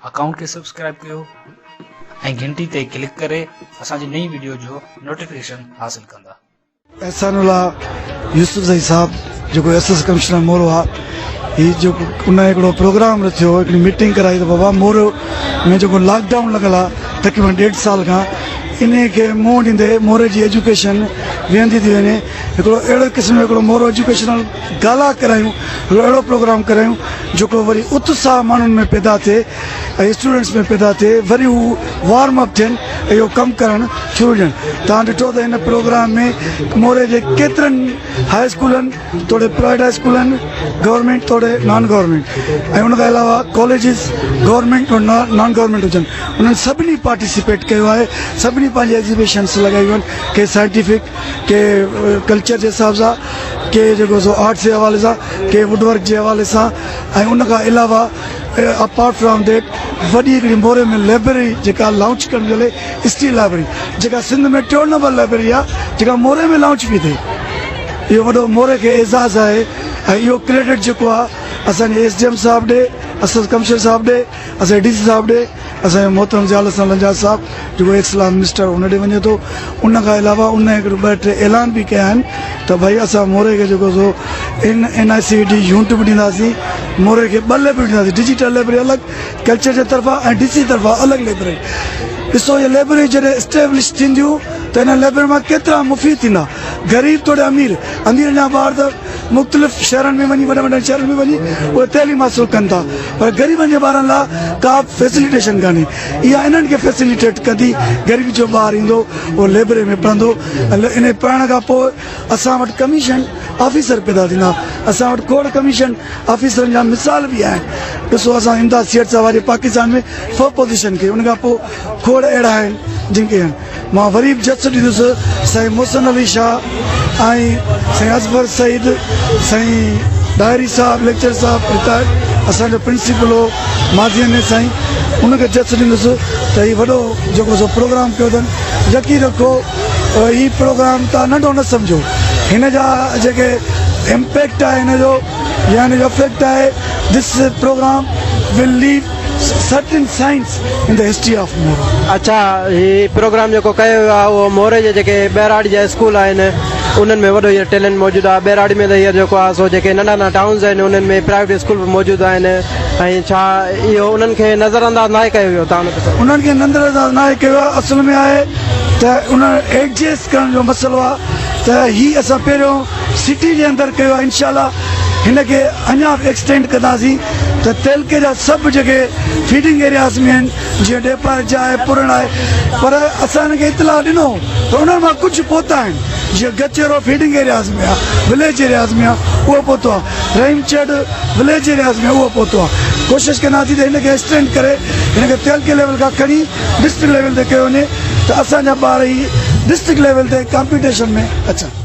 Account کي subscribe ڪيو ۽ گهنٽي تي ڪلڪ ڪري اسان جي نئين وڊيو جو نوٽيفڪيشن حاصل ڪندا. احسان الله يوسف زئي صاحب جيڪو ايس ايس ڪمشنر مورو آ هي جيڪو ان هڪڙو پروگرام رٿيو هڪڙي ميٽنگ ڪرائي ته بابا مورو ۾ جيڪو لاڪ ڊائون لڳل آ تقريبن ڏيڍ سال کان انهي کي منهن ڏيندي موري جي ايجوڪيشن ويهندي ٿي وڃي هڪڙو اهڙو قسم جو هڪڙو مورو ايجوڪيشنل گالا ڪرايون هڪڙو اهڙو پروگرام ڪرايون جيڪو وري اتساهه ماڻهن ۾ پيدا ٿئي ۽ اسٽوڊنٽس ۾ پيدا ٿئي وري هو وارم اپ ٿين ۽ اهو ڪم ڪرڻ شروع ڏين توهان ڏٺو ته هن پروگرام ۾ موري جي ڪيترن هاء اسڪولن توڙي پرائيويٽ هاء اسڪولن گورنمينٽ توڙي نان گورنمينٽ ۽ ان کان علاوه ڪاليجز گورنمينٽ اور نان گورنمينٽ هجن انهن سڀني پارٽيسپيٽ ڪيو آهي سڀني پنهنجي ايگزيبيشنس لڳايون آهن ڪي سائنٽيفڪ ڪي ڪلچر جي حساب سان ڪي جيڪو سو آرٽس جي حوالي سان ڪي ووڊ ورڪ جي حوالي سان ۽ ان کان علاوه اپارٽ فرام that وڏي هڪڙي موري ۾ لائبريري جيڪا لانچ ڪرڻ جي لاء اسٽيل لائبريري جيڪا سنڌ ۾ ٽيون نمبر لائبريري آهي جيڪا موري ۾ لانچ پئي ٿئي اهو وڏو موري کي اعزاز آهي ۽ اهو ڪريڊٽ جيڪو آهي اسان جي ايس ڊي ايم صاحب ڏي اسسٽنٽ ڪمشنر صاحب ڏي اسان جي ڊي سي صاحب ڏي اسان جو محترم ضياء الحسن لنجار صاحب جيڪو ايڪس لا منسٽر ان ڏي وڃي ٿو ان کان علاوه ان هڪڙو ٻه ٽي اعلان به ڪيا آهن ته ڀائي اسان موري کي جيڪو سو N N I C D unit به ڏينداسين موري کي ٻه لئبرريون ڏينداسين ڊجيٽل لئبرري الڳ ڪلچر جي طرفان ۽ ڊي سي طرفان الڳ لئبرري ڏسو اهي لئبرري جڏهن اسٽيبلش ٿينديون ته ان لئبرري مان ڪيترا مفيد ٿيندا غريب توڙي امير اميرن جا ٻار ته مختلف شهرن ۾ وڃي وڏن وڏن شهرن ۾ وڃي اهي تعليم حاصل ڪن ٿا پر غريبن جي ٻارن لاء ڪا به فيسليٽيشن ڪانهي اها انهن کي فيسليٽيٽ ڪندي غريب جو ٻار ايندو اهو لئبرري ۾ پڙهندو انهي پڙهڻ کان پوء اسان وٽ ڪميشن آفيسر پيدا ٿيندا اسان وٽ کوڙ ڪميشن آفيسرن جا مثال به آهن ڏسو اسان امداد سيٺ صاحب جي پاڪستان ۾ فرسٽ پوزيشن ڪئي ان کان پوء کوڙ اهڙا آهن جن کي مان وري به جس ڏيندس سائين محسن علي شاهه ۽ سائين اظفر سعيد سائين ڏاهري صاحب ليڪچر صاحب رٽائرڊ اسان جو پرنسپل هو ماضي ۾ سائين ان کي جس ڏيندس ته هي وڏو جيڪو سو پروگرام ڪيو اٿن يقين رکو هي پروگرام تان ننڍو نه سمجهو هن جا جيڪي امپيڪٽ آهي هن جو يا هن جو افيڪٽ آهي this programme will leave certain signs in the history of Moro. اڇا هي پروگرام جيڪو ڪيو ويو آهي اهو موري جي جيڪي ٻهراڙي جا اسڪول آهن انهن ۾ وڏو هينئر ٽيلنٽ موجود آهي ٻهراڙي ۾ ته هينئر جيڪو آهي سو جيڪي ننڍا ننڍا ٽائونز آهن انهن ۾ پرائيويٽ اسڪول به موجود آهن ۽ ڇا اهو انهن کي نظر انداز ناهي ڪيو ويو تان انهن کي نظر انداز ناهي ڪيو ويو اصل ۾ آهي ته ان ايڊجسٽ ڪرڻ جو مسئلو آهي ته هي اسان پهريون سٽي جي اندر ڪيو آهي انشاء الله هن کي اڃا به ايڪسٽينڊ ڪنداسين ته تعلقي جا سڀ جيڪي فيڊنگ ايرياز ۾ آهن جيئن ڏيپارجا آهي پورڻ آهي پر اسان هن کي اطلاع ڏنو ته انهن مان ڪجهه پهتا آهن جيئن گچيرو فيڊنگ ايرياز ۾ آهي وليج ايرياز ۾ آهي اهو پهتو آهي رحيم چڙ وليج ايرياز ۾ اهو پهتو آهي ڪوشش ڪنداسين ته هن کي ايڪسٽينڊ ڪري هن کي تعلقي ليول کان کڻي ڊسٽرڪٽ ليول تي ڪيو وڃي ته اسان جا ٻار هي ڊسٽرڪٽ ليول تي ڪامپيٽيشن ۾ اچن.